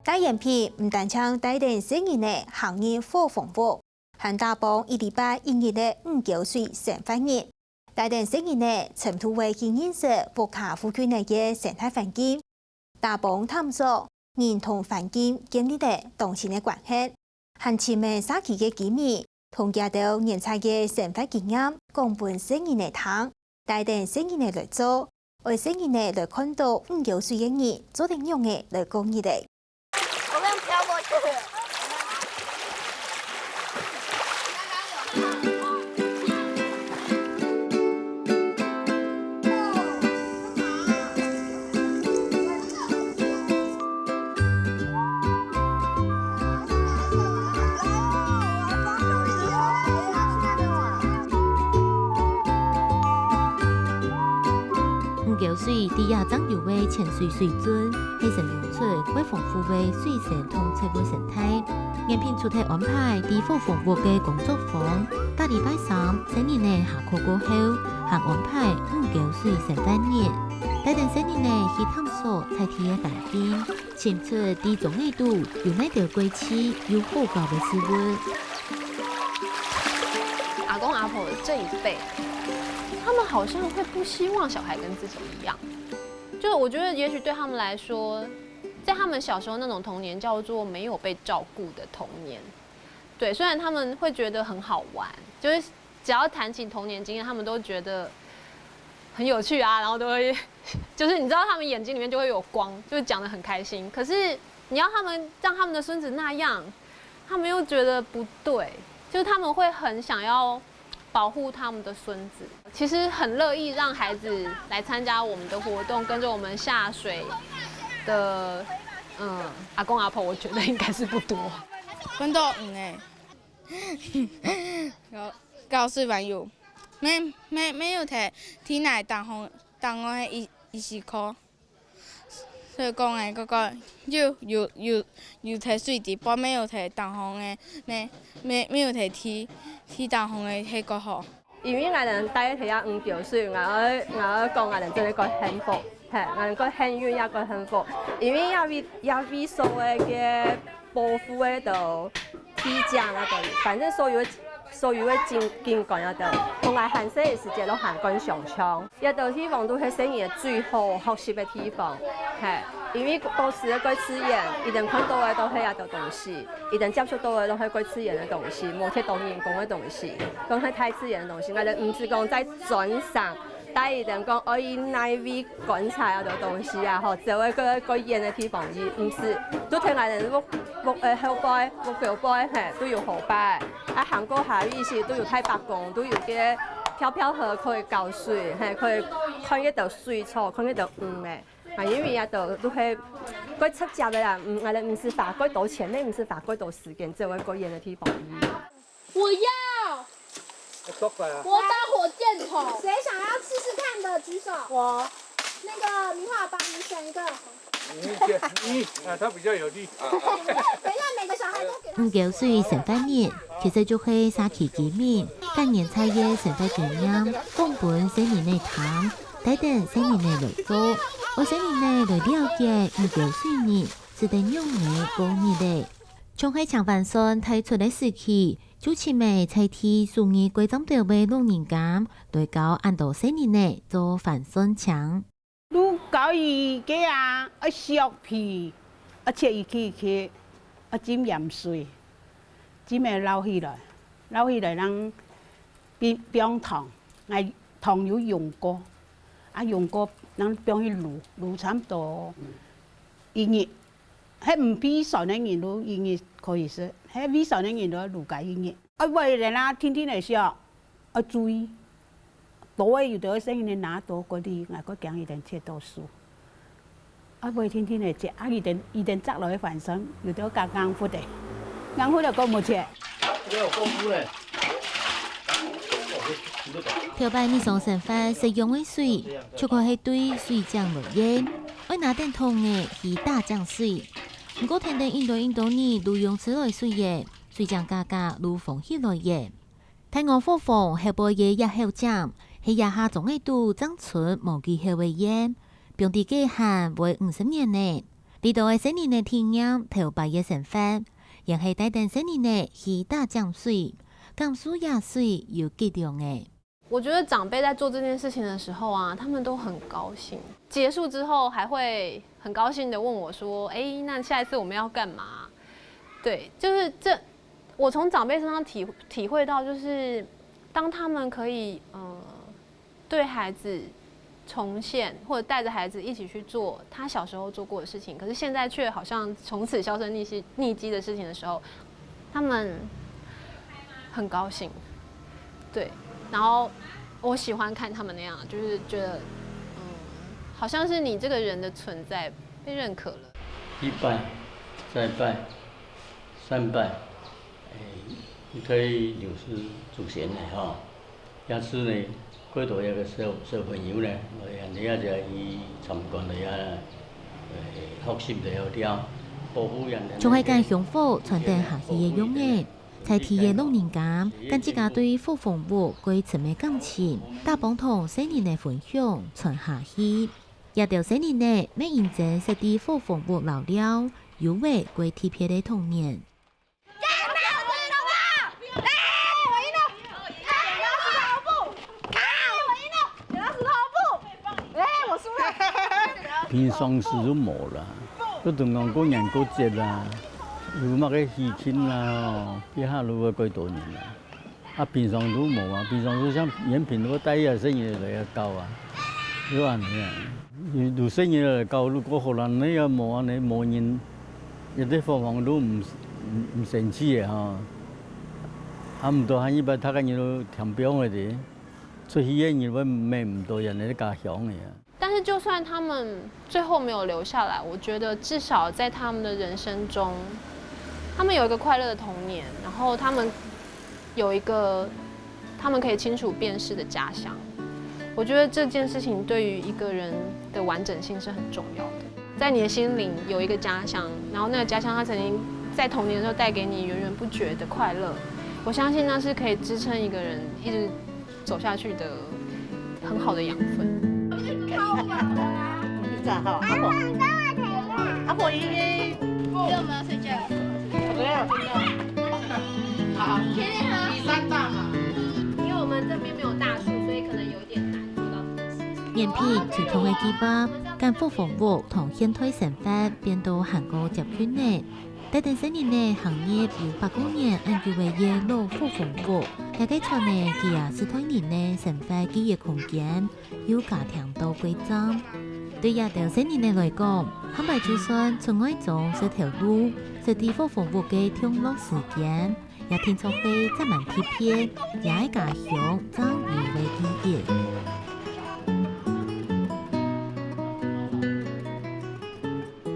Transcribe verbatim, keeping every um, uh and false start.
帶鉛筆毋單淨帶等細人仔行入伙房屋，還打幫一禮拜一日个五溝水生活日，帶等細人仔深度會去認識屋下附近个生態環境，打幫探索人同環境建立个當深个關係。 還尋个社區个居民，同佢兜原在个生活經驗講分細人仔聽，帶等細人仔來做，愛細人仔來看到五溝水个人做得仰仔來過日仔。我們飄過去。 五溝水在這正有个淺水水圳，係先湧出會豐富个水生同植物生態。 原本除忒安排在伙房屋个工作坊，逐禮拜三，細人仔下課過後，還安排五溝水生活日，帶等細人仔去探索在地个環境，尋出在庄仔肚有哪兜過去又好搞个事物。阿公阿婆這一輩，他們好像會不希望小孩跟自己一樣。就我覺得，也許對他們來說，在他們小時候那種童年叫做沒有被照顧的童年。對，雖然他們會覺得很好玩，就是只要談起童年經驗，他們都覺得很有趣啊，然後都會，就是你知道他們眼睛裡面就會有光，就是講得很開心。可是你要他們，讓他們的孫子那樣，他們又覺得不對，就是他們會很想要保護他們的孫子。其實很樂意讓孩子來參加我們的活動，跟著我們下水的，嗯，阿公阿婆，我覺得應該是不多。分到魚呢，搞搞水朋友，沒沒沒有提提奶當紅當紅个一一時刻。 所以講誒，哥哥又又又又提水滴，包尾又提當紅个，沒沒沒有提提提當紅个，係較好。因為𠊎等帶忒這五溝水，𠊎愛𠊎愛講，𠊎等真个蓋幸福，係，𠊎等蓋幸運也蓋幸福。因為這位這位所有个保護个都地景啊，都反正所有个所有个景景觀啊，都同𠊎還細个時節都還蓋相像。 這兜地方都係細人仔最好學習个地方，係，因為古時个蓋自然，佢等看到个都係這兜東西，佢等接觸到个都係蓋自然个東西，無忒多人工个東西，講係大自然个東西。𠊎等毋使講在專上，帶佢等講愛去哪位觀察這兜東西啊，吼，走个蓋蓋遠个地方去，毋使，都跈𠊎等屋屋个後背，屋後背，係，都有河壩。 啊，行過下个意思都有大伯公，都有个漂漂河可以搞水，係，可以看該兜水草，看該兜魚咩。啊，因為這兜都係蓋直接个啦，嗯，𠊎等毋使花蓋多錢，也毋使花蓋多時間，走會蓋遠个地方去。我要，我打火箭筒。誰想要試試看的舉手？我。那個明華，幫你選一個。 你先，你啊，他比較有力。等一下，每個小孩都給他。五溝水生活日，其實就係社區居民，將原在个生活經驗，講分細人仔聽，帶等細人仔來做，愛細人仔來了解五溝水人，使得仰仔過日仔。像係淨番酸大出个時期，就盡會在地手藝蓋㬹斗个老人家，來教恁多細人仔做番酸青。 攄教佢个啊，愛削皮，愛切一塊一塊，愛浸鹽水，浸个撈起來，撈起來，然後放放糖，𠊎糖有用過，啊用過，然後放去滷，滷差不多一日。係毋會酸个人滷一日可以食，係會酸个人滷滷个一日。啊，愛人啊，天天來削，愛注意。 多个有兜細人仔拿刀過去，𠊎過驚佢等切到手。啊，會定定仔切，啊，佢等佢等摘落去翻身，有兜較硬骨个，硬骨个過無切。這有功夫嘞。頭擺日常生活食用个水，就可係對水井來源，愛拿等桶仔去打井水。毋過跈等恁多恁多年都用自來水个，水井價格都封起來了。 大鵝伙房後背个這口井，係這下庄仔肚正伸無幾久个堰，放在該還會五十年呢。裡肚个細人仔體驗頭擺个生活，也係帶等細人仔去打汫水，感受這水有幾涼个。我覺得長輩在做這件事情的時候啊，他們都很高興。結束之後還會很高興地問我說：“哎，那下一次我們要幹嘛？”對，就是這，我從長輩身上體體會到，就是當他們可以呃對孩子重現，或者帶著孩子一起去做他小時候做過的事情，可是現在卻好像從此銷聲匿跡匿跡的事情的時候，他們很高興。对，然後我喜歡看他們那樣，就是覺得，嗯，好像是你這個人的存在被認可了。一拜、再拜、三拜，哎，你可以就是祖先了哈。也是呢，過多一個小小朋友呢，人家也去參觀了呀，學習了了，保護人。就係將香火傳承下去个用个。 在地个老人家，更加對火房屋過深个感情，打幫同細人仔分享傳下去。這兜細人仔乜認真識在火房屋遶尞，有个過特別个童年。平常時都無啦，就同講過年過節啦，有麼个喜慶啦，吼，這下都會幾多人啦。啊，平常都無啊，平常都像延平都會帶一些細人來搞啊，就恁樣啊。有有細人來搞，如果好難，你也無恁樣，無人，一個伙房都毋毋毋生趣个吼。啊，毋多還一擺，大家人都添放个咧，出去个人會買毋到人个家鄉个啊。 但是就算他們最後沒有留下來，我覺得至少在他們的人生中，他們有一個快樂的童年，然後他們有一個他們可以清楚辨識的家鄉。我覺得這件事情對於一個人的完整性是很重要的。在你的心靈有一個家鄉，然後那個家鄉它曾經在童年的時候帶給你源源不絕的快樂，我相信那是可以支撐一個人一直 走下去的很好的養分。你知道哈，阿婆，阿婆應該，因為我們要睡覺了。沒有。好，好。因為我們這邊沒有大樹，所以可能有一點難做到這件事情。延平推動个計畫，將火房屋同現代生活變到還過接近呢。 帶等細人仔行入有百過年恁久个老火房屋，這個串聯佢這世代人个生活記憶空間，又加添到幾張。對這兜細人仔來講，下擺就算出外庄食頭路，食在火房屋个暢樂時間，也定著係再蠻特別，也係家鄉